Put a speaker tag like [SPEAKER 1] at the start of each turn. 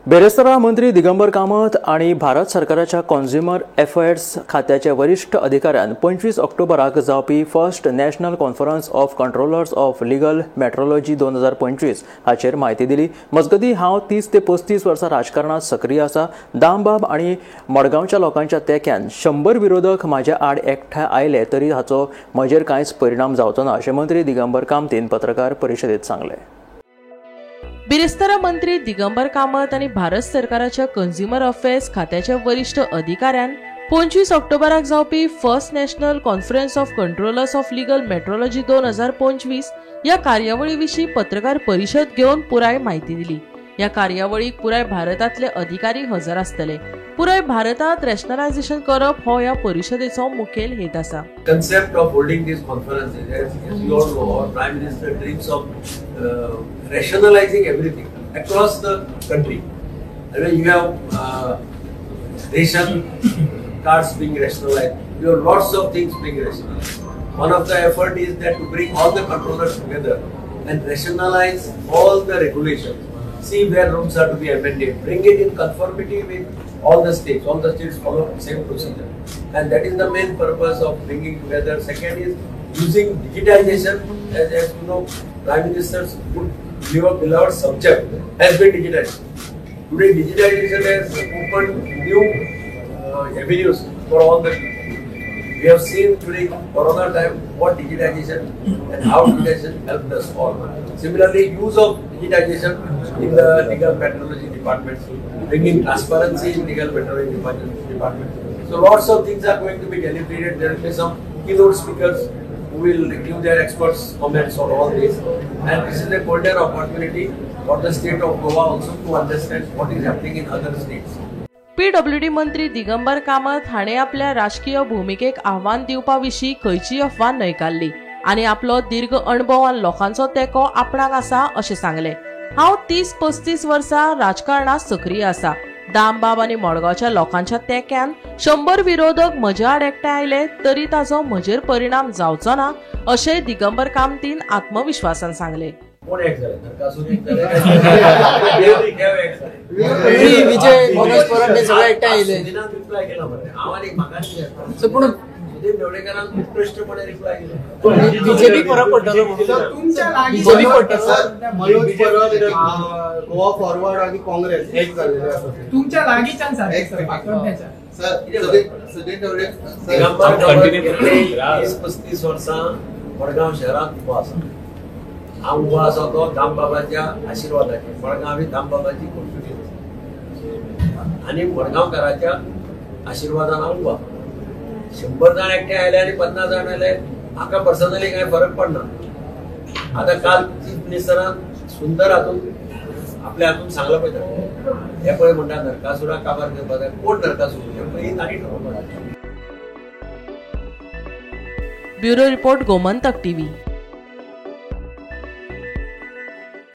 [SPEAKER 1] बेरेस्तारा मंत्री दिगंबर कामत आनी भारत सरकाराच्या कॉन्झ्युमर अफेअर्स खात्याचे वरिश्ठ अधिकाऱ्यान 25 ऑक्टोबराक जावपी first national conference of controllers of legal metrology 2025 हाचेर म्हायती दिली. मजगतीं, हांव 30 ते 35 वर्सां राजकारणांत सक्रीय आसा. दामबाब आनी मडगांवच्या लोकांच्या तेंक्यान 100 विरोधक म्हाज्या आड एकठांय आयले तरी हाचो म्हजेर कांयच परिणाम जावचो ना, अशें मंत्री दिगंबर कामतीन पत्रकार परिशदेंत सांगलें.
[SPEAKER 2] बिरेस्तारा मंत्री दिगंबर कामत आनी भारत सरकाराच्या कंझ्युमर अफेअर्स खात्याच्या वरिश्ठ अधिकाऱ्यान 25 ऑक्टोबराक जावपी first national conference of controllers of legal metrology 2025 ह्या कार्यावळी विशीं पत्रकार परिशद घेवन पुराय म्हायती दिली. ह्या कार्यावळीक पुराय भारतांतले अधिकारी हजर आसतले. पुराय भारतांत रॅशनलायझेशन करप हो ह्या परिशदेचो मुखेल हेत आसा.
[SPEAKER 3] Concept of holding this conference is, as you all know, our Prime Minister dreams of rationalizing everything across the country. I mean, you have ration cards being rationalized, you have lots of things being rationalized. One of the effort is that to bring all the controllers together and rationalize all the regulations, see where rules are to be amended, bring it in conformity with all the states. All the states follow the same procedure. And that is the main purpose of bringing together. Second is using digitization. As you know, Prime Minister's good beloved subject has been digitized. Today, digitization has opened new avenues for all the people. We have seen during Corona time what digitization and how digitization helped us all. Similarly, use of digitization in the legal metrology department, bringing transparency in legal metrology department. So lots of things are going to be deliberated. There will be some keynote speakers who will give their experts comments on all this. And this is a golden opportunity for the state of Goa also to understand what is happening in other states.
[SPEAKER 2] PWD मंत्री दिगंबर कामत हाणें आपल्या राजकीय भुमिकेक आव्हान दिवपा विशीं खंयचीय अफवा न्हयकारली आनी आपलो दीर्घ अणभव आनी लोकांचो तेंको आपणाक आसा अशें सांगलें. हांव 30-35 वर्सां राजकारणांत सक्रीय आसा. दामबाब आनी मडगांवच्या लोकांच्या तेंक्यान 100 विरोधक म्हज्या आड एकठांय आयले तरी ताचो म्हजेर परिणाम जावचो ना, अशें दिगंबर कामतीन आत्मविश्वासान सांगलें.
[SPEAKER 3] कोण एक जाले? नरकासूर एक जाले,
[SPEAKER 4] विजय मनोज परब हे सगळे एकठांय आयले.
[SPEAKER 3] सुदिनान रिप्लाय केला मरे, हांव आनी म्हाका
[SPEAKER 4] पूण
[SPEAKER 3] सुदीन ढवळीकारान उत्कृश्टपणे रिप्लाय केलो.
[SPEAKER 4] बीजेपी फरक पडटलो, बीजेपी पडटलो.
[SPEAKER 5] मनोज परब, गोवा फॉरवर्ड आनी काँग्रेस एक जाल्ले आसा.
[SPEAKER 6] तुमच्या लागींच्यान सर
[SPEAKER 5] सुदीन ढवळे
[SPEAKER 3] दिगंबर कामत गेल्ले 30-35 वर्सां मडगांव शहरांत उबो आसा. हांव उबो आसा तो दामबाबाच्या आशिर्वादाचेर. मडगांव ही दामबाबाची कॉन्स्टिट्युएन्सी आनी मडगांवकाराच्या आशिर्वादान हांव उबो आसा. 100 जाण एकठांय आयले आनी 50 जाण आयले, म्हाका पर्सनली कांय फरक पडना. आतां काल चीफ मिनिस्टरान सुंदर हातून आपल्या हातून सांगलां पळय, हे पळय म्हणटा नरकासुराक काबार करपाक जाय. कोण नरकासूर हें पळय तांणी ठरोवपाक जाय.
[SPEAKER 2] Bureau report, Gomantak TV.